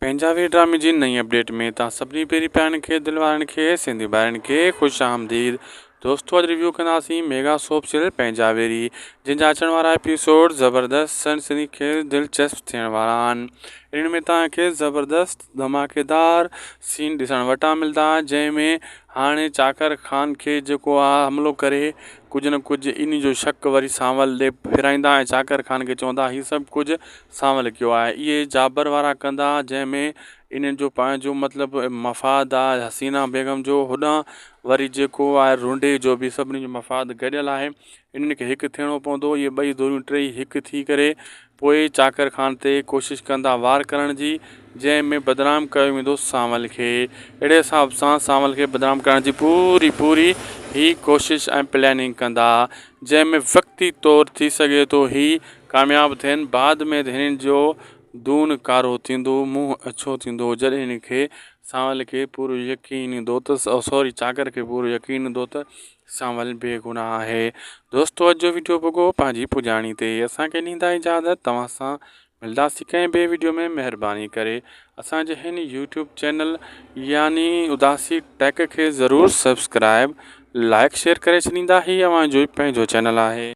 پنهنجا وير ڊرامي جي نئين اپڊيٽ ۾ توهان سڀني پيري پيارن کي دل وارن کي سنڌي ڀائرن کي خوش آمديد دوستو اڄ ريويو ڪنداسين ميگا سوپ سيريل پنهنجا ويري جنهن جا اچڻ وارا ايپيسوڊ زبردست سنسني خيز دلچسپ ٿيڻ وارا آهن انهن ۾ توهان کي زبردست ڌماڪيدار سين ڏسڻ وٽان ملدا جنهن ۾ هاڻي چاڪر خان کي جيڪو آ حملو ڪري ڪجهه نه ڪجهه انهي جو شڪ وري سانول ڏي ڦيرائيندا ۽ چاڪر خان کي چوندا هي سڀ ڪجهه سانول ڪيو آهي اهي جابر وارا ڪندا جنهن ۾ انهن جو پنهنجو مطلب مفاد آهي حسينا بيگم جو هوڏانهن وري جيڪو آهي رونڊي جو به سڀني جو مفاد گڏيل آهي انهن کي هڪ ٿيڻو پوندو اهي ٻئي ڌريون ٽئي هڪ ٿي ڪري پوء چاڪر خان تي ڪوشش ڪندا وار ڪرڻ جي جنهن ۾ بدنام ڪيو ويندو سانول کي اهڙي حساب سان سانول کي بدنام ڪرڻ جي پوري پوري هي ڪوشش ۽ پلاننگ ڪندا جنهن ۾ وقتي طور ٿي سگهي ٿو هي ڪامياب ٿين بعد ۾ هنن جو دون ڪارو ٿيندو منهن اڇو ٿيندو جڏهن هن کي سانول کي پورو يقين ايندو ته سوري چاڪر کي پورو يقين ايندو ته سانول بيگناهه آهي. دوستو اڄ جو وڊيو پڳو پنهنجي پڄاڻي تي اسان کي ڏيندا اجازت توهان سان ملداسين ڪنهن ٻي وڊيو ۾ مهرباني ڪري اسان جي هن يوٽيوب چينل يعني اداسي ٽيڪ کي ضرور سبسڪرائب لائڪ شيئر ڪري ڇڏيندا هي اوهان جو پنهنجو چينل آهي.